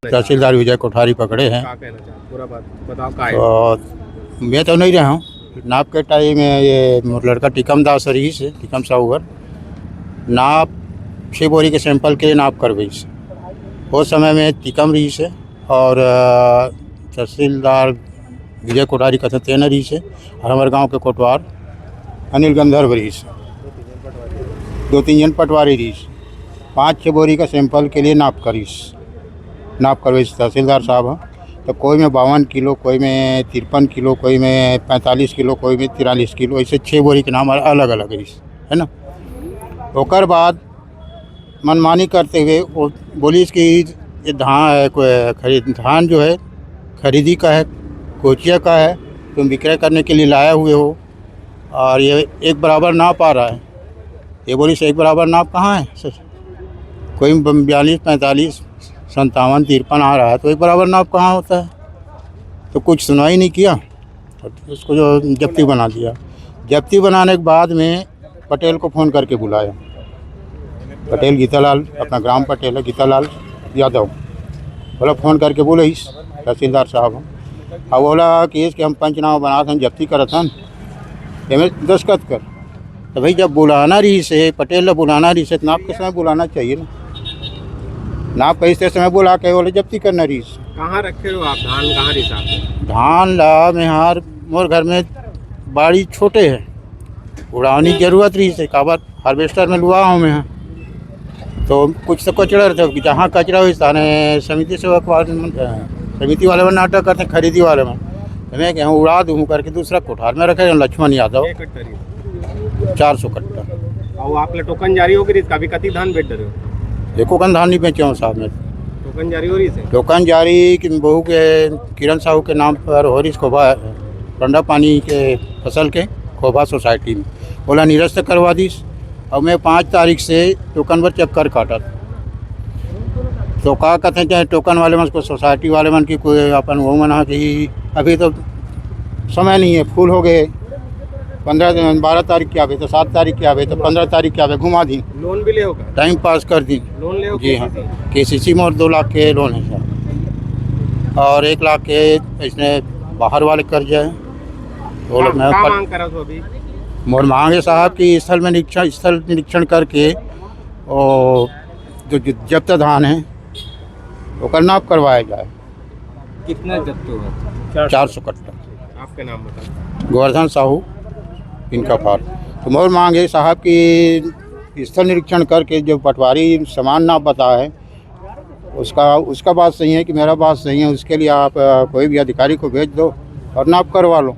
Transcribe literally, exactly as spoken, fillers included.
तहसीलदार विजय कोठारी पकड़े हैं। क्या कहना चाहते, पूरा बात बताओ, का है? तो मैं तो नहीं रहा हूँ। नाप के टाइम में ये लड़का टिकम दास रहीस हे, टिकम साहू घर, नाप छः बोरी के सैंपल के लिए नाप करवाइस। उस समय में टिकम रहीस हे और अ, तहसीलदार विजय कोठारी कथे तेन रहीस हे और हमारे गांव के कोटवार अनिल गंधर्व रहीस हे। दो तीन जन पटवारी रहीस हे। पाँच छः बोरी का सैंपल के लिए नाप करीस, नाप करवाइस तहसीलदार साहब ह। तो कोई में बावन किलो, कोई में तिरपन किलो, कोई में पैंतालीस किलो, कोई में तिरालीस किलो, ऐसे छः बोरी के नाम अलग अलग रहीस, है ना। ओकर बाद मनमानी करते हुए वो बोलिस कि ये धान, खरीद, धान जो है खरीदी का है, कोचिया का है, तुम विक्रय करने के लिए लाए हुए हो और ये एक बराबर नाप आ रहा है। ये बोलिस, एक बराबर नाप कहाँ है? कोई बयालीस, पैंतालीस, संतावन, तिरपन आ रहा है, तो एक बराबर नाप कहाँ होता है? तो कुछ सुनवाई नहीं किया, तो उसको जो जब्ती बना दिया। जब्ती बनाने के बाद में पटेल को फ़ोन करके बुलाया। पटेल गीतालाल, अपना ग्राम पटेल है गीतालाल यादव, बोला, फ़ोन करके बोले इस तहसीलदार साहब, अब बोला कि इसके हम पंचनामा बनात हन, जब्ती करत हन, एमे दस्तखत कर। तो भाई, जब बुलाना रहीस हे, पटेल ला बुलाना रहीस हे, तो नाप के समय बुलाना चाहिए ना। नाप के इस समय बुला के बोले जब्ती करना रहीस। कहाँ रखे हो आप धान, कहाँ रहीस आपके? धान ला मैं हार, मोर घर में बाड़ी छोटे है, उड़ानी जरूरत रहीस हे, काबर हार्वेस्टर में लुआ हूँ मैं। तो कुछ तो कचरा रहता है, जहाँ कचरा हो, स्थानीय समिति सेवक वाले, समिति वाले मन नाटक करते हैं, खरीदी वाले मन। तो मैं कहूँ, उड़ा दूँ करके दूसरा कोठार में रखे हैं, लक्ष्मण यादव। एक कट्टा रहीस? चार सौ कट्टा। अउ आप ला टोकन जारी होगे रहीस, अभी कति धान भेज डरे हो? एको कन धान नहीं बेचे हूँ साहब मैं। टोकन जारी हो रहीस हे? टोकन जारी कि बहू के, किरण साहू के नाम पर हो रहीस खोबा, रंडा पानी के फसल के खोबा सोसाइटी में, ओला निरस्त करवा दीस। और मैं पाँच तारीख से टोकन पर चक्कर काटत। तो का कहते हैं, चाहे टोकन वाले मन को, सोसाइटी वाले मन की कोई अपन वो मन हा कि अभी तो समय नहीं है, फुल हो गए, पंद्रह दिन, बारह तारीख के आवे तो सात तारीख के आवे तो पंद्रह तारीख के आवे, घुमा दी, लोन भी ले हो का? टाइम पास कर दी। लोन ले हो जी हाँ, केसीसी? केसीसी में और दो लाख के लोन है सर, और एक लाख के इसने बाहर वाले कर्ज है। वो लोग का, मैं का पट- मांग करत हो अभी? मोर मांग है साहब कि स्थल में निरीक्षण, स्थल निरीक्षण करके वो जो, जो जब्त धान है, ओकर नाप करवाया जाए। कितना जब्त हुआ? चार सौ कट्टा। आपका नाम बताओ। गोवर्धन साहू, इनका फार। तो मोर मांग है साहब कि स्थल निरीक्षण करके जो पटवारी समान नाप बता है, उसका, उसका बात सही है कि मेरा बात सही है, उसके लिए आप, अ, कोई भी अधिकारी को भेज दो और नाप करवा लो।